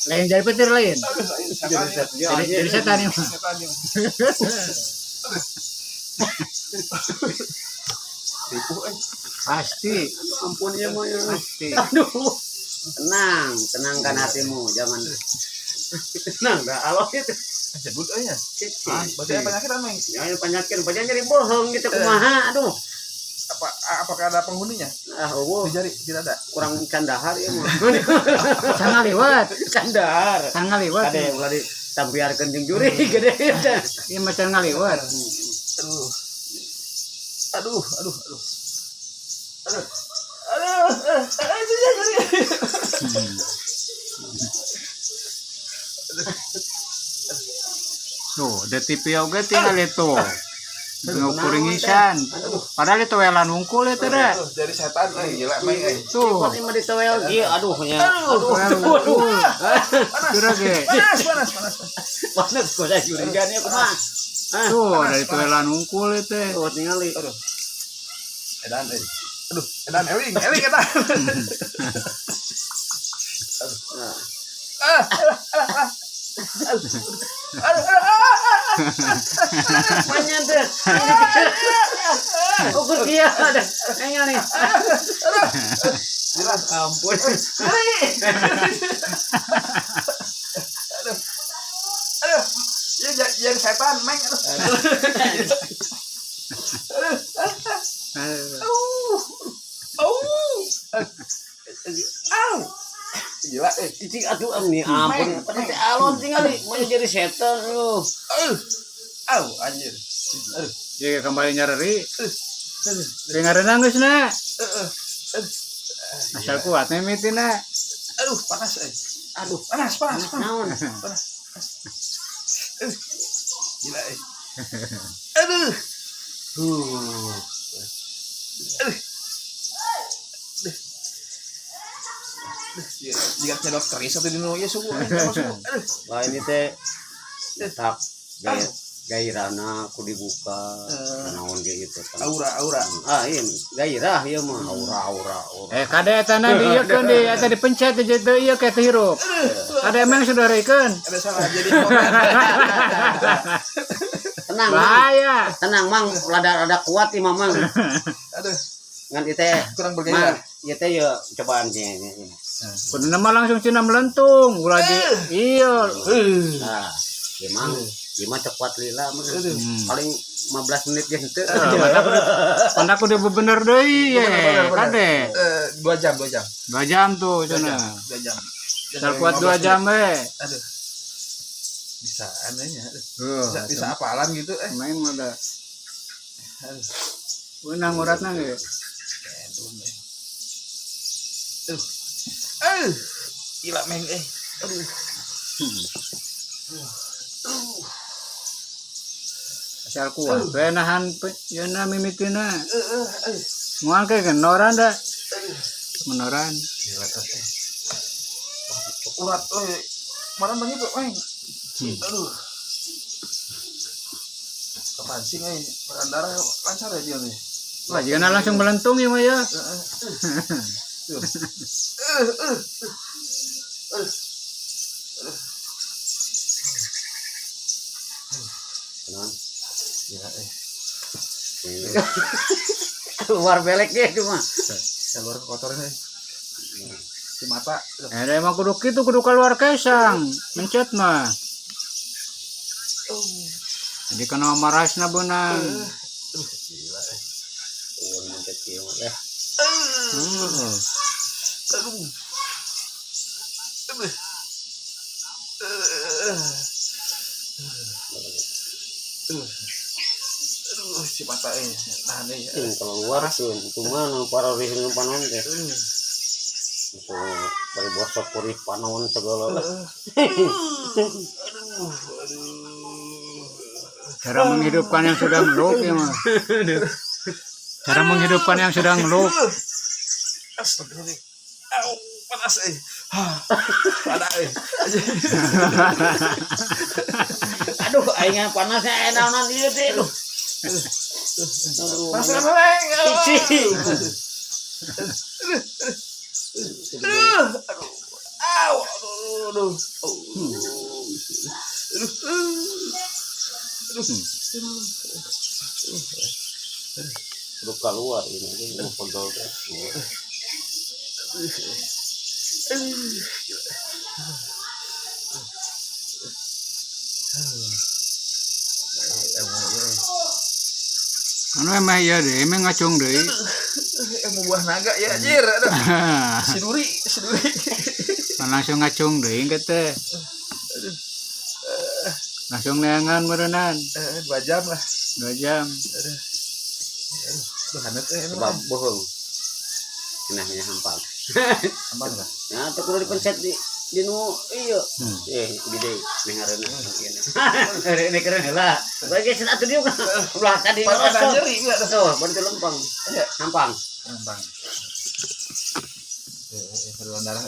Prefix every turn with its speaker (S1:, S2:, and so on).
S1: Lain jadi petir lain.
S2: Aduh, lain setan ya.
S1: Jadi setan ya.
S2: Setan ya. Ripuh eh.
S1: Pasti,
S3: Ampun ya mah ya.
S1: pasti.
S3: Aduh. Tenang, tenangkan hatimu, jangan. Tenang, dah alok itu.
S2: Jebut euy nya.
S3: Cicing.
S2: Berarti ada penyakit apa, Meng?
S3: Ya, penyakit, banyak nyeri bohong gitu kumaha, aduh.
S2: Apakah ada penghuninya?
S3: Ah, eueuh,
S2: Di jari tidak ada.
S3: kurang candahar ya mah.
S1: Can liwat,
S3: Candahar.
S1: can ngaliwat.
S3: Kade ulah ditampiarkeun jeung juri gede.
S1: Iya mah can ngaliwat.
S2: Aduh. Aduh, aduh, aduh. Aduh. Aduh, aduh, aduh, aduh.
S1: Tuh, ada TV oge tinggal itu. Ngukuringisan. Padahal itu welan wungkul itu deh.
S2: Aduh, jadi setan euy, gila Meng euy.
S1: Tuh.
S3: Ini mah ditowel kieu, aduh nya.
S2: Aduh,
S1: Welan wungkul. Kira ge.
S2: Panas, panas, panas.
S3: Panas kok saya curiga nya kumaha. Ah,
S1: Tuh, dari welan wungkul itu.
S3: tuh tingali.
S2: Aduh. Edan euy. Aduh, edan eling, eling edan.
S3: Nah,
S2: Ah, alah, alah, alah. Aduh, aduh, aduh, ah,
S3: Banyak teh. Ukur kieu ada. Ayo nih.
S2: Jelas.
S3: Ampun.
S2: Nyeri. Aduh. Aduh. Ya jadi setan, Meng. Aduh. Aduh. Aduh. Aduh. Au. Gila, eh.
S3: Cicing atuh am nih ampun. Pada teh alon tingali mau jadi setan lu.
S2: Aduh. Au, anjir. Aduh.
S1: Jadi kembali nyereri.
S2: Aduh.
S1: Kayak ngarenang geus na.
S2: Aduh. Aduh.
S1: Asal kuat mimitina.
S2: Aduh, panas eh.
S3: Aduh,
S2: Panas, panas, panas.
S3: naon?
S2: Panas. Aduh. Gila eh. Aduh. Aduh. Aduh. Aduh, jika nyedot keris atau di nu ieu suku eh, apa suku. Aduh.
S3: Lah ini teh tetap gaya gairana ku dibuka naon ge itu kan.
S2: Aura, aura.
S3: Ah, iya gairah ieu mah aura aura aura.
S1: Eh kade eta na di ieu keun di eta dipencet di teu ieu kayak teu hirup. Kade emang saudarikeun.
S2: Ada salah jadi komen.
S3: Tenang, Mang.
S1: Bahaya.
S3: Tenang, Mang, rada-rada kuat ieu mah, Mang.
S2: Aduh,
S3: Ngan ieu teh
S2: kurang
S3: Mang,
S2: bergairah.
S3: ieu teh ye cobaan sih ini.
S1: Kuduna mah langsung cina melentung, ulah di iya.
S3: Nah, ieu Mang, ieu mah teu kuat lila mah. Paling 15 menit ge henteu.
S1: Pan aku udah bener deui ye,
S2: Bener, bener, bener.
S1: kade.
S2: Eh, 2 jam, 2 jam.
S1: 2 jam tuh
S2: 2 jam,
S1: cenah.
S2: 2 jam.
S1: Asal kuat 2 jam we.
S2: Aduh. Bisa anehnya. Aduh.
S1: Tuh,
S2: Bisa, bisa apalan gitu eh.
S1: main mah da.
S2: Aduh.
S1: Unang uratna ge.
S2: Aduh, eh. Aduh. Aduh. Gila meng eh. Aduh.
S1: Asal kuat we nahan ieu na mimitina.
S2: Eh, eh, aduh.
S1: Moal ke ngenoran da. Ngenoran.
S2: Gila eh. Urat eh. Kemarin banyak tuh, meng. Aduh. Kepancing eh. Peran darah lancar ya dia nih.
S1: Wah, jika langsung melentung ya mah ya.
S2: Eh, eh. Tuh. Eh, eh. Eh.
S3: Tenang.
S2: Gila eh.
S3: Keluar belek ge cuma.
S2: Keluar kotoran eh. Di mata. Aduh.
S1: Eh, emang kudu kitu kudu keluar kesang, mencet mah. Jadi kana marasna beunang.
S2: Aduh, gila eh.
S3: Keluar mencet kieu mah ya.
S1: Hmm.
S2: Aduh. Aduh. Eh. Aduh. Aduh, si mata eh. Nah, nih.
S3: Cing keluar tuh, itu mah nu parorih nu panon teh.
S2: Aduh.
S3: Itu bari bosok purih panon segala.
S2: Aduh. Aduh.
S1: Cara menghidupkan yang sudah ngeluk ya mah. Cara menghidupkan yang sudah ngeluk.
S2: Astagfirullah. Au, panas eh. Hah, Ada eh.
S3: Aduh, aing panasnya enak ieu teh. Aduh. Aduh.
S2: Panas panas.
S3: Cicing.
S2: Aduh. Aduh. Au, aduh. Aduh. Oh. Aduh. Aduh.
S3: Kudu keluar ini ge mau pegel teh.
S2: Aduh.
S1: Anu emeh ieu deui, emeh ngacung deui.
S2: Mau buah naga ya anjir. Aduh. Si duri, si duri.
S1: Langsung ngacung deui engke teh. Langsung neangan meureunan
S2: 2 jam lah.
S1: 2 jam.
S2: Aduh. Aduh, hanet
S3: Sebab bohong. Cenahnya hampang.
S2: Aman lah.
S3: Nah, teu kudu dipencet di nu iya. Eh, di deui meh ngareunah. Ini keren heula. Bagi cenah atuh dieu. Ulah tadi
S2: Pada
S3: ngerosot.
S2: nyeri enggak tuh?
S3: Tuh, baru teu lempeng.
S2: Iya.
S3: Hampang.
S2: Bang. Saluran darah.